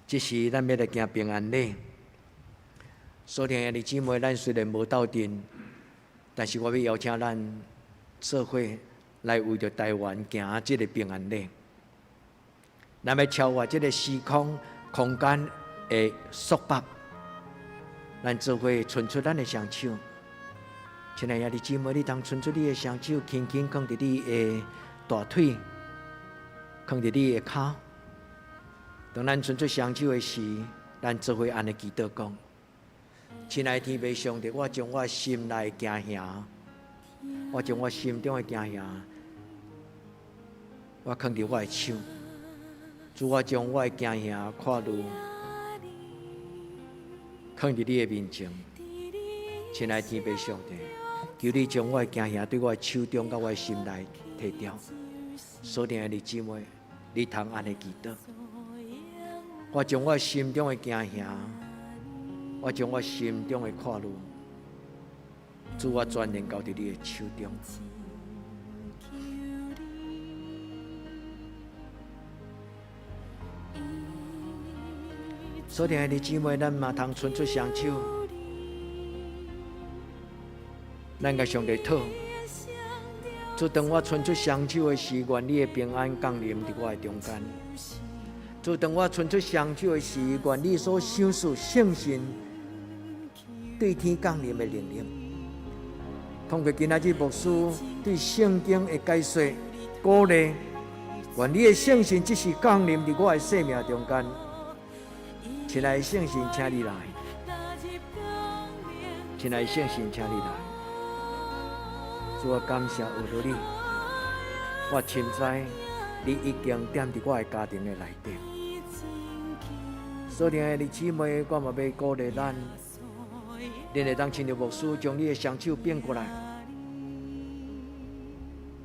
這時咱欲來行平安禮。所聽兄弟姊妹，咱雖然無鬥陣，但是我欲邀請咱做伙來為著台灣行這个平安禮。咱欲超越這个時空空間的束縛，咱做伙伸出咱的雙手。親愛兄弟姊妹，你通伸出你的雙手，輕輕囥佇你的大腿，囥佇你的跤。當咱伸出雙手的時，咱做伙按呢祈禱講：親愛的天父上帝，我將我心內驚嚇，我將我心中的驚嚇，我囥佇我的手。主，我將我的驚嚇看慮，囥佇你的面前。親愛的天父上帝，求你將我的驚嚇對我的手中佮我的心內提掉。所聽的姊妹，你通按呢祈禱。我將我心中的驚嚇，我將我心中的看慮，主，我全然交佇你的手中。所聽的姊妹，咱嘛通伸出雙手，咱共上帝討。主，當我伸出雙手的時，願你的平安降臨佇我的中間。主，當我伸出雙手的時，願你所賞賜聖神對天降臨的能力。通過今仔日牧師對聖經的解說鼓勵，願你的聖神這時降臨佇我的生命中間。親愛的聖神，請你來。親愛的聖神，請你來。主，我感謝有著你，我深知你已經踮佇我的家庭的內底。所聽的姊妹，我嘛欲鼓勵咱，恁會當親像牧師將你的雙手變過來，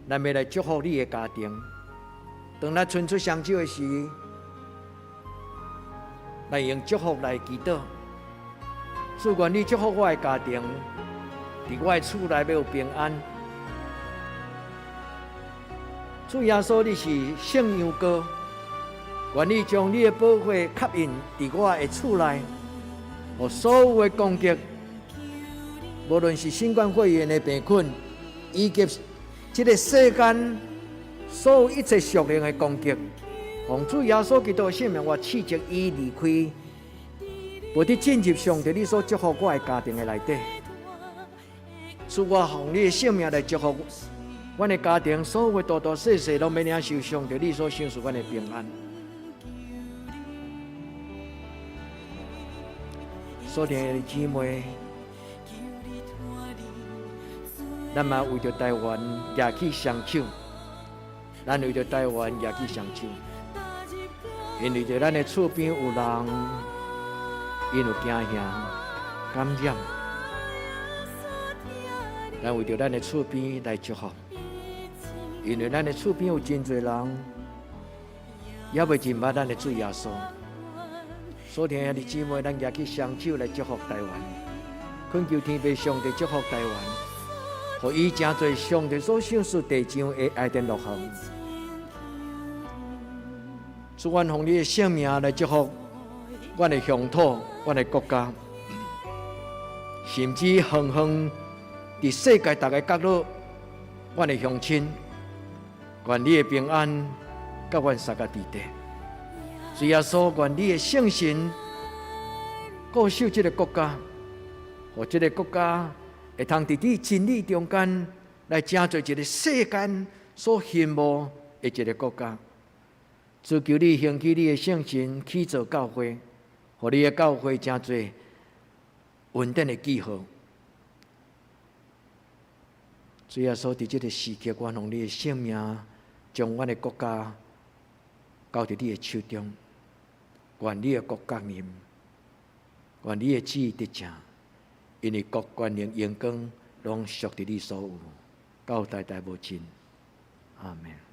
咱欲來祝福你的家庭。當咱伸出雙手的時，咱用祝福來祈禱。主，願你祝福我的家庭，佇我的厝內欲有平安。主耶穌，你是聖羊羔，願你將你的寶血吸引佇我的厝內，予所有的攻擊，無論是新冠肺炎的病菌，以及這个世間所有一切屬靈的攻擊，奉主耶穌基督的聖名，我斥責伊離開，無得進入上帝你所祝福我的家庭的內底。主，我奉你的聖名來祝福阮的家庭，所有的大大細細，攏欲領受上帝你所賞賜阮的平安。所聽的姊妹，咱嘛為著台灣舉起雙手，咱為著台灣舉起雙手，因為佇咱的厝邊有人，𪜶有驚嚇感染，咱為著咱的厝邊來祝福。因為咱的厝邊有真濟人，猶未認捌咱的主耶穌。所聽兄弟姊妹，咱舉起雙手來祝福台灣，懇求天父上帝祝福台灣，予伊成做上帝所賞賜地上的伊甸樂園。主，阮奉你的聖名來祝福阮的鄉土、阮的國家，甚至遠遠佇世界逐个角落，阮的鄉親。願你的平安佮阮三个弟弟。主耶穌，願你的聖神固守這个國家，予這个國家會通佇你真理中間來成做一个世間所羨慕的一个國家。主，求你興起你的聖神起造教會，予你的教會成做穩定的記號。主耶穌，佇這个時刻，我用你的聖名，將阮的國家交佇你的手中，願你的國降臨，願你的旨意得成，因為國權能榮光攏屬佇你所有，到代代無盡。阿門。